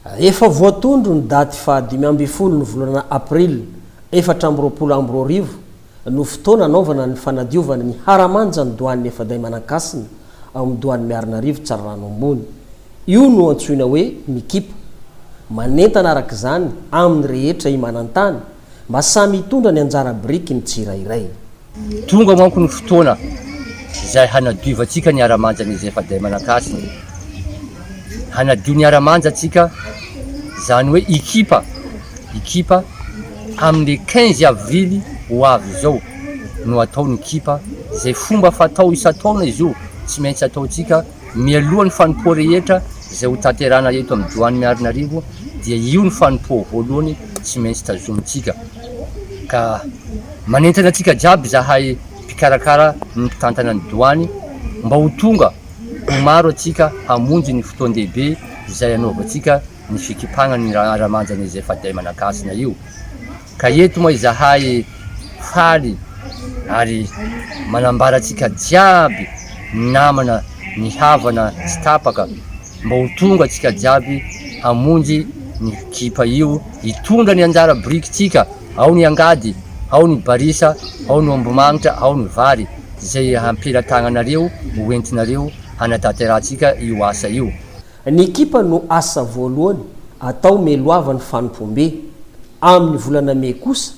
Efa voatondro ny daty faha 15 ny volana aprily 2024 no fotoana anaovana ny fanadiovana ny haramanjan'ny doany Efadahy Manankasina ao amin'ny doany Miarinarivo Tsararano Ambony. Io no antsoina hoe mikipa. Manentana araka izany amin'ny rehetra i Manantany mba samy hitondra ny anjara biriky ny tsirairay. Tonga manko ny fotoana izay hanadiovantsika ny haramanjan'izy efa-dahy manan-kasina. Hanadio ny haramanja antsika, izany hoe hikipa, hikipa amin'ny 15 avrily ho avy izao no atao ny kipa, izay fomba fatao isan-taona izy io, tsy maintsy ataontsika mialoha ny fanompoa rehetra izay ho tanterahana eto amin'ny Doany Miarinarivo dia io ny fanompoa voalohany tsy maintsy tazomintsika. Ka manentana antsika jiaby izahay mpikarakara ny mpitantana ny doany mba ho tonga ho maro antsika hamonjy ny fotoan-dehibe izay hanaovantsika ny fikipagna ny Ramanjana izay Faday Manankasina io. Ka eto moa izahay faly ary manambara antsika jiaby ny namana, ny havana tsy tapaka mba ho tonga antsika jiaby hamonjy ny kipa io hitondra ny anjara birikintsika, ao ny angady, ao ny barisa, ao ny omby magnitra, ao ny vary izay hampelatagnanareo ho entinareo hanatanterahantsika io asa io. Ny ekipa no asa voalohany atao mialohavan'ny fanompoam-be. Amin'ny volana mey kosa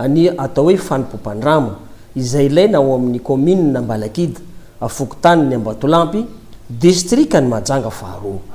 ny atao hoe fanompoam-pandrama, izay ilaina ao amin'ny kaominina Ambalakida, fokontanin'i Ambatolampy, distrikan'i Mahajanga faharoa.